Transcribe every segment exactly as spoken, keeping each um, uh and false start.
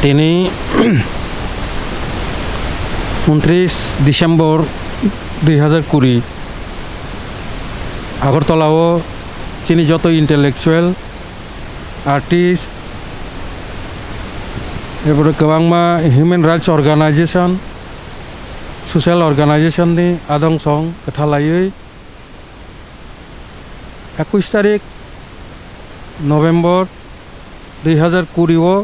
Tini ঊনত্রিশ ডিসেম্বর দুই হাজার কুড়ি, আগরতলাও chini joto intellectual, artist, এরপরে kwbangma human rights organization, social organization ni adong song kwthalaiwi ekush tarik November dui hazar kuri o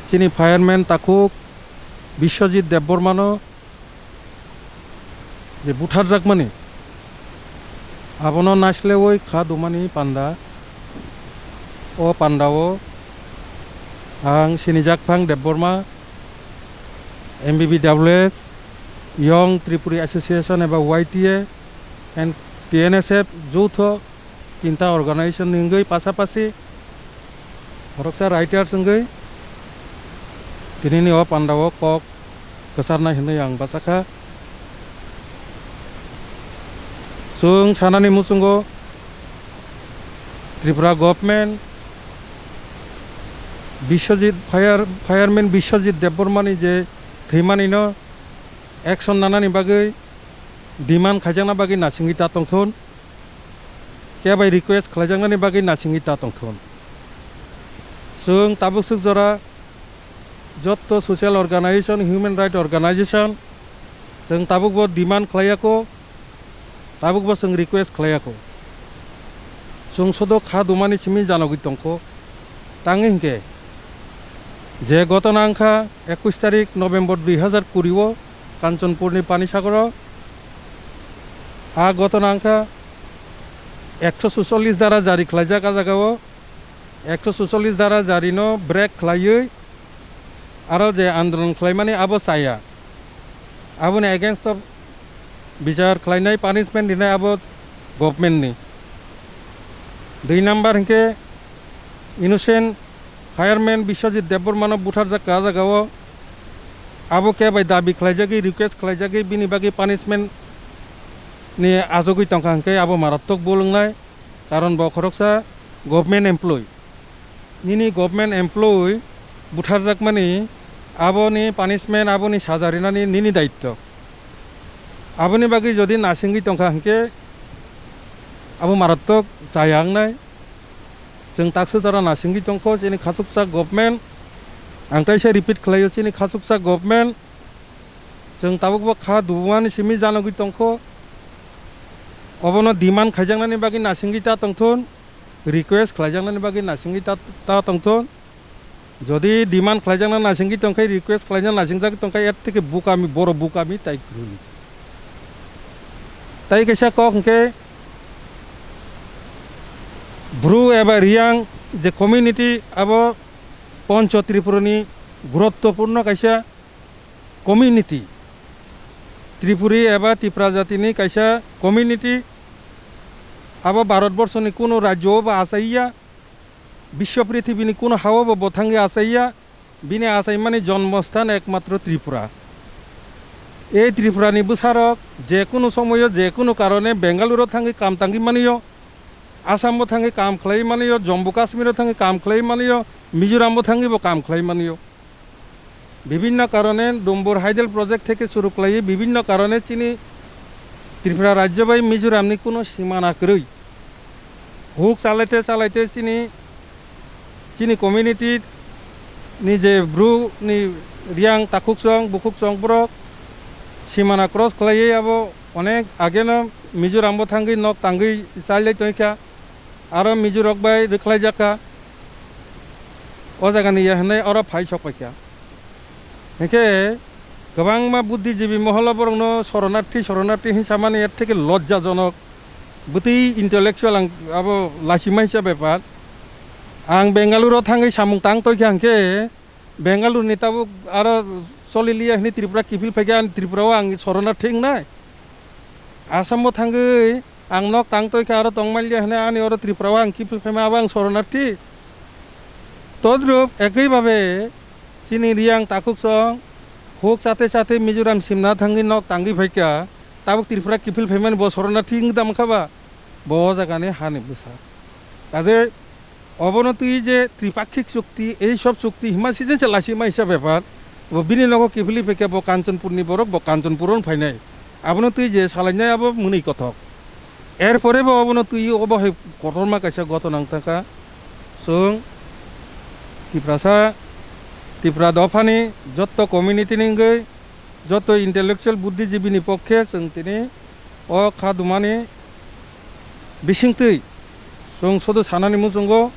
chini fireman takhuk Biswajit Debbarmano je butharjakmani, abono naislewi kha dumani panda. O pandao ang sinijak phang Debbarma, M B B W S, Young Tripuri Association eba Y T A and T N S F joutho tinta organization ni wngwi pasapasi khoroksa writers wngwi tinini o pandao kok kwcharnai hwnwi ang bachakha. Chwng sanani muchungo Tripura government Biswajit fire, fireman Biswajit Debbarmani je thwimanino action nanani bagwi demand khaijakna bagwi nasingwi ta tongthun, khe bai request khlaijaknani bagwi nasingwi ta tongthun. Chwng tabuk swk jora jotto social organization, human right organization, chwng tabukbo demand khlaiya kho, tabukbo chwng request khlaiya kho. Chwng sodo kha dumani simi janogwi tongkho. Tangwi hinkhe je gotona wngkha ekush tarik November dui hazar kuri o Kanchanpurni Panisagoro, a gotona wngkha ekso suchollis dara jari khlaijak a jagao. Ekso suchollis dara jarino break khlaiwi aro je andolon khlaimani abo chaya. Aboni against o bichar khlainai, punishment rinai abo government ni. Dui number hinkhe innocent fireman Biswajit Debbarmano butharjak kha jagao. Abo khe bai dabi khlaijagwi, request khlaijagwi bini bagwi punishment ni ajogwi tongkha hinkhe abo marattok bul wngnai. Karon bo khoroksa government employee. Nini government employee butharjakmani, aboni punishment, aboni saja rinani nini daitto. Aboni bagwi jodi nasingwi tongkha hinkhe abo marattok chaya wngnai. Chwng taksa jora nasingwi tongkho chini khachuksa government. Ang kaisa repeat khlaio, chini khachuksa government. Chwng tabukbo kha dubumani simi janogwi tongkho. Obono demand khaijaknani bagwi nasingwi ta tongthun, request khlaijaknani bagwi nasingwi ta, ta tongthun. Jodi demand khlaijakna nasingwi tongkhe, request khlaina nasingjagwi tongkhe, er theke bukami, boro bukami tai kwrwini. Tai kaisa kok hinkhe Bru eba Riyang je community abo Poncho Tripurani guruttopurno kaisa community, Tripuri eba Tipra jatini kaisa community, abo Bharat borshoni kuno rajyo bo achaiya, biswa prithibini kuno hao bo bo thangwi achaiya, bini achaimani jonmosthan ekmatro Tripura. Ei Tripurani bwsarok je kuno somoyo je kuno karone Bengaluru thangwi kam tangwi manio, Assam bo thangwi kam khlai manio, Jammu Kashmir o thangwi kam khlai manio, Mizoram bo thangwi bo kam khlai manio. Bibhinno karone Dumbur Hydel project theke suru khlaiwi bibhinno karone chini Tripura rajyo bai Mizoram ni kuno simana kwrwi. Huk chalaite chalaite chini, chini community ni je Bru ni Riyang takhuk chong, bukhuk chong borok simana cross khlaiwi abo onek ageno Mizoram bo thangwi nok tangwi chailai tongkha. Aro Mizo rok bai rwkhlai jakha. O jaga ni ya hinwi oro phai sok paikha. Hinkhe kwbangma buddhijibi moholo borokno soronarthi, soronarthi hin samani er theke lojjajonok. Bwtwi intellectual ang abo lachima hisa bepar. Ang Bengaluru thangwi samung tang toikha hinkhe Bengaluru ni tabuk aro soliliya hinwi Tripura kiphil phaikha, ani Tripura o ang soronarthi wngnai. Assam o thangwi ang nok tang toikha aro tongmaliya hinwi ani oro Tripura o ang kiphil phaima abo ang soronarthi. Todrup ekwi babe chini Riyang takhuk chong huk chate chate Mizoram simna thangwi nok tangwi phaikha, tabuk Tripura kiphil phaimani bo soronarthi wngwi tamo kha ba? Bo o jaga ni hani bwsa. Kaje Obono twi je tripakhik chukti, ei sob chukti hima season se laisima hisa bepar. Bo bini nogo kiphilwi phaikha bo Kanchanpurni borok, bo Kanchanpuro phainai. Abono twi je salainai abo mwnwi kothok. Erpore bo obono twi obo hai kotorma kaisa gothon ang thangkha. Chwng Tiprasa, Tipra dophani jotto community ni wngwi, jotto intellectual buddhijibini pokhe chwng tini o kha dumani bisingtwi chwng sodo sanani muchungo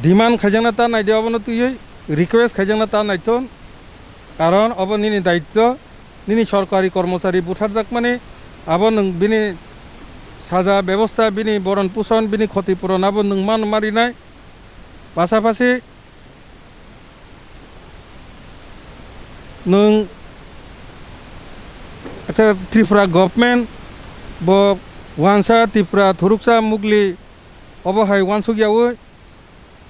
demand khaijakna ta naidi, obono twiwi request khaijakna ta naithon, karon obo nini daityo, nini sorkari kormochari butharjakmani, abo nwng bini saja bebosta, bini boron puson, bini khoti puron abo nwng man marinai, pasapasi nwng khe Tripura government bo wansa Tripura thuruksa mugli obo hai wansuk yaui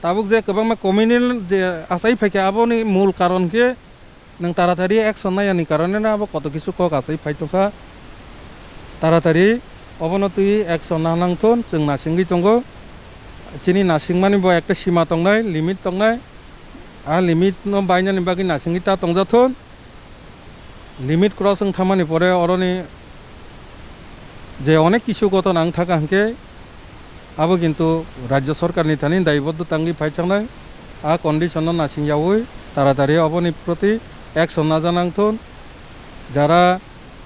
tabuk je kwbangma communal je achai phaikha aboni mul karon khe nwng taratari action nayani karone no abo koto kisu kok achai phai tongkha. Taratari obono twi action na nangthun chwng nasingwi tongo. Chini nasingmani bo ekta sima tongnai, limit tongnai. A limit no bainani bagwi nasingwi ta tongjathun. Limit cross wng thamani pore oroni je onek kisu goton ang thaka hwnkhe abo kintu rajya sorkarni thani daiboddo tangwi phai thangnai. A condition no nasing yaui taratari oboni proti action naja nangthun. Jara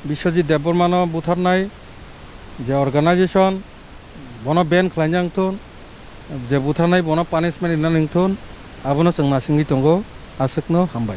Biswajit Debbarmano butharnai je organization, bono ban khlaina wngthun, je butharnai bono punishment rina wngthun, abono chwng nasingwi tongo. Aswkno hambai.